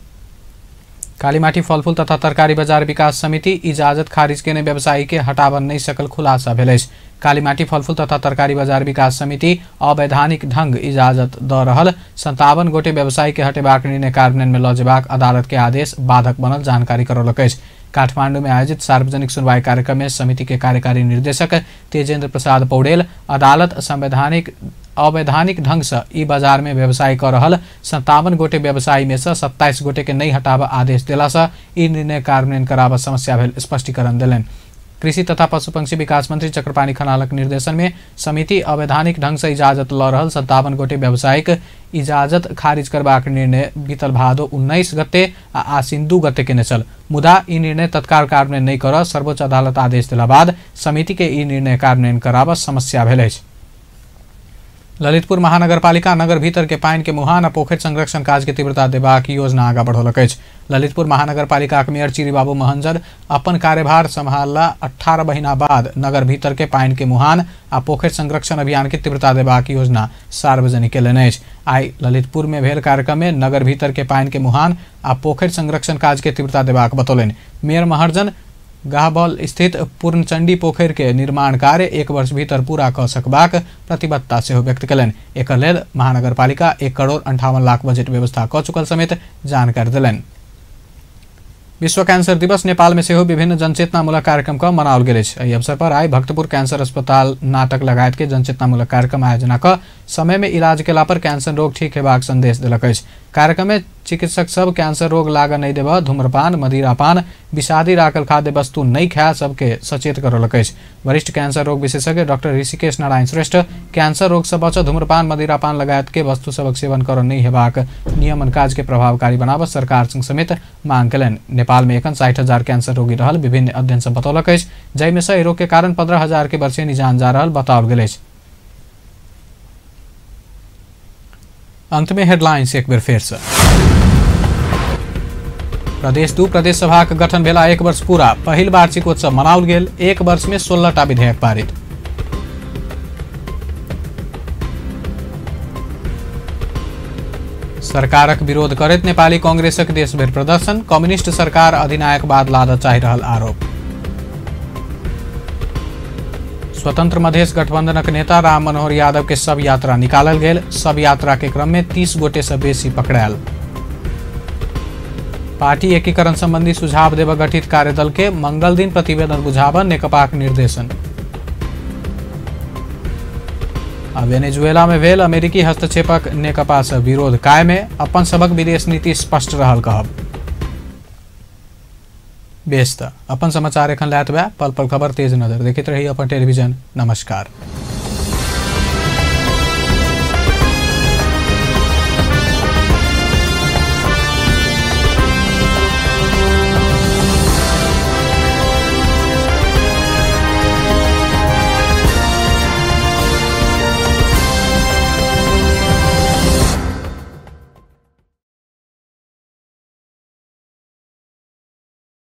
कालीमाटी फलफूल तथा तरकारी बाजार विकास समिति इजाजत खारिज केने व्यवसायी के हटाबन नहीं सकल खुलासा भेल अछि। कालीमाटी फलफूल तथा तरकारी बाजार विकास समिति अवैधानिक ढंग इजाजत द रहल 57 गोटे व्यवसायी के हटेबाक निर्णय कार्यान्वयन में ल जेबाक अदालत के आदेश बाधक बनल जानकारी करौलक अछि। काठमांडू में आयोजित सार्वजनिक सुनवाई कार्यक्रम में समिति के कार्यकारी निर्देशक तेजेंद्र प्रसाद पौडेल अदालत संवैधानिक अवैधानिक ढंग से ई बाजार में व्यवसाय कर रहल 57 गोटे व्यवसायी में से 27 गोटे के नहीं हटाब आदेश देला से ई निर्णय कार्यान्वयन कराब समस्या भेल स्पष्टीकरण देलनि। कृषि तथा पशुपक्षी विकास मंत्री चक्रपाणी खनालक निर्देशन में समिति अवैधानिक ढंग से इजाजत ल रहल 57 गोटे व्यावसायिक इजाजत खारिज करबाक निर्णय बीतल भादो 19 गते आ आसिन 2 गते केने छल, मुदा ई निर्णय तत्काल कार्यान्वयन नहि कर सर्वोच्च अदालत आदेश देला बाद समिति के ई निर्णय कार्यान्वयन कराब समस्या भेल अछि। ललितपुर महानगरपालिका नगर भीतर के पानि के मुहान आ पोखरि संरक्षण काज के तीव्रता देबाक योजना आगा बढ़ौलक अछि। ललितपुर महानगरपालिकाक मेयर चिरीबाबू महंजर अपन कार्यभार सम्हारला 18 महीना बाद नगर भीतर के पानि के मुहान आ पोखरि संरक्षण अभियान के तीव्रता देबाक योजना सार्वजनिक केलनि अछि। आइ ललितपुर में भेल कार्यक्रम में नगर भीतर के पानि के मुहान आ पोखरि संरक्षण काज के तीव्रता देबाक बतौलनि। मेयर महर्जन गाहबल स्थित पूर्णचंडी पोखरि के निर्माण कार्य 1 वर्ष भीतर पूरा क सकबाक प्रतिबद्धता सेहो व्यक्त केलनि। एकर लेल महानगरपालिका 1,58,00,000 बजट व्यवस्था क चुकल समेत जानकारी देलनि। विश्व कैंसर दिवस नेपाल में सेहो विभिन्न जनचेतनामूलक कार्यक्रम क मनाओल गेल अछि। एहि अवसर पर आइ भक्तपुर कैंसर अस्पताल नाटक लगायत के जनचेतनामूलक कार्यक्रम आयोजना क समय में इलाज केला पर कैंसर रोग ठीक हेबाक संदेश देलक अछि। कार्यक्रम में चिकित्सक सब कैंसर रोग लागऽ नहि देबऽ, धूम्रपान, मदिरापान, विषादी राखल खाद्य वस्तु नहि खाय सबके सचेत करौलक अछि। वरिष्ठ कैंसर रोग विशेषज्ञ डॉक्टर ऋषिकेश नारायण श्रेष्ठ कैंसर रोग से बचऽ, धूम्रपान, मदिरापान लगायत के वस्तु सबक सेवन करऽ नहि हेबाक नियमन काज के प्रभावकारी बनाबऽ सरकार संग समेत मांग केलनि। नेपाल में एखन 60,000 कैंसर रोगी रहल विभिन्न अध्ययन सब बतौलक अछि, जाहिमे से एहि रोग के कारण 15,000 के वर्षेनी जान जा रहल बताओल गेल अछि। अंत में हेडलाइंस एक बेर फेर से। प्रदेश 2 प्रदेश सभाक गठन भेला 1 वर्ष पूरा, पहिल वार्षिकोत्सव मनाओल गेल, 1 वर्ष में 16टा विधेयक पारित। सरकारक विरोध करैत नेपाली कांग्रेसक देशभरि प्रदर्शन, कम्युनिस्ट सरकार अधिनायकवाद लादऽ चाहि रहल आरोप। स्वतंत्र मधेश गठबंधनक नेता राम मनोहर यादव के सब यात्रा निकालल गेल, सब यात्रा के क्रम में 30 गोटे से बेसी पकड़ायल। पार्टी एकीकरण संबंधी सुझाव देव गठित कार्यदल के मंगल दिन प्रतिवेदन बुझाबऽ नेकपाक निर्देशन। आ वेनेजुएला में भेल अमेरिकी हस्तक्षेपक नेकपा से विरोध कायमे, अपन सबक विदेश नीति स्पष्ट रहल कहब। बेस त अपन समाचार एखन लैत बा, पल पल खबर तेज नजर देखैत रही अपन टेलीविजन। नमस्कार।